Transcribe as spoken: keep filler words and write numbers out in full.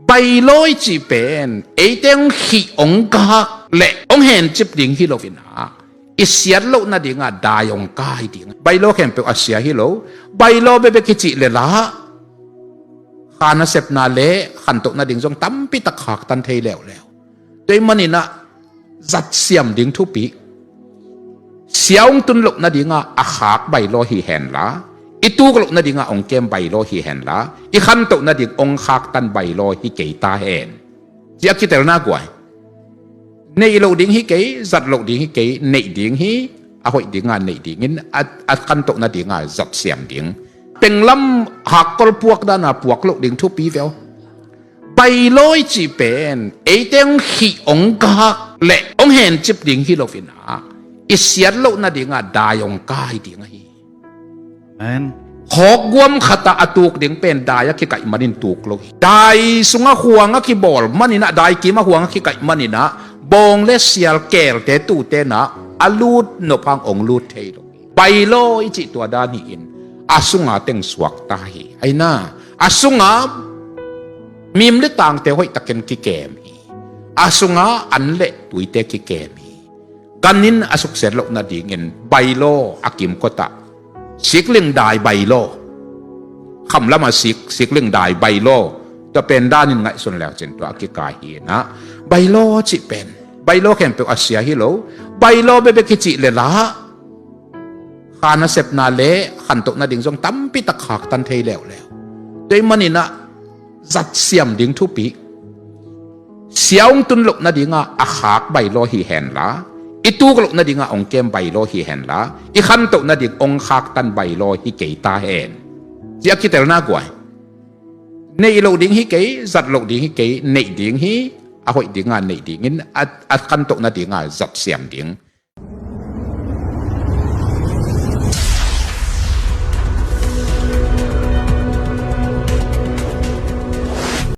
Bailaw i cih pen eite hong khih hong gak leh hong hencip ding hi lo in ah, i siat loh nadingah dai hong kai ding. Bailaw khempeuh a sia hi lo. Bailaw bekbek i cih leh lah kha nasepna le khantoh nading zong tampi tak khaktan thei leuleu. Tua ahih manin ah zatsiam ding thupi. Sia hong tun loh nadingah a khak bailaw hi henla, i tuk loh nadingah hong kem bailaw hi henla, i khantoh nading hong khaktan bailaw hi kei ta hen. Ci a kitelna guai. Neih loh ding hi kei, zat loh ding hi kei, neih ding hi, a hoih dingah neih dingin, a, a khantoh nadingah zatsiam ding. Penglam hakkol puak dana puak loh ding thupi veu. Bailaw i cih pen eite hong khih hong gak leh hong hencip ding hi lo in ah, i siat loh nadingah dai hong kai ding ahi. Amen. Khawk guam khatah a tuk ding pen dai a kikaih manin tuk lo hi. Dai sungah huang a kibawl manin ah, dai kimah huang a kikaih manin ah, bawng le sial keelte tuute in ah a lut nop hang hong lut thei lo. Bailaw i cih tua dan hi-in a sunga teng suak ta hi. Aina, a sunga mim le tangte hoihtakin kikem hi. A sunga an le tuite kikem hi. Ganin a suksiat loh nadingin bailaw a kimkotah. Sikling dai bailaw. Khamlam a sik, sikling dai bailaw. Tua pen danin ngaihsun leucin tua a kikai hi in ah. Bailaw cih pen bailaw khempeuh a sia hi lo. Bailaw bekbek i cih leh lah kha nasepna le khantoh nading zong tampi tak khaktan thei leuleu. Tua ahih manin ah zatsiam ding thupi. Sia hong tun loh nadingah a khak bailaw hi henla, i tuk loh nadingah hong kem bailaw hi henla, i khantoh nading hong khaktan bailaw hi kei ta hen. Ci a kitelna guai. Neih loh ding hi kei, zat loh ding hi kei, neih ding hi, a hoih dingah neih dingin, a, a khantoh nadingah zatsiam ding.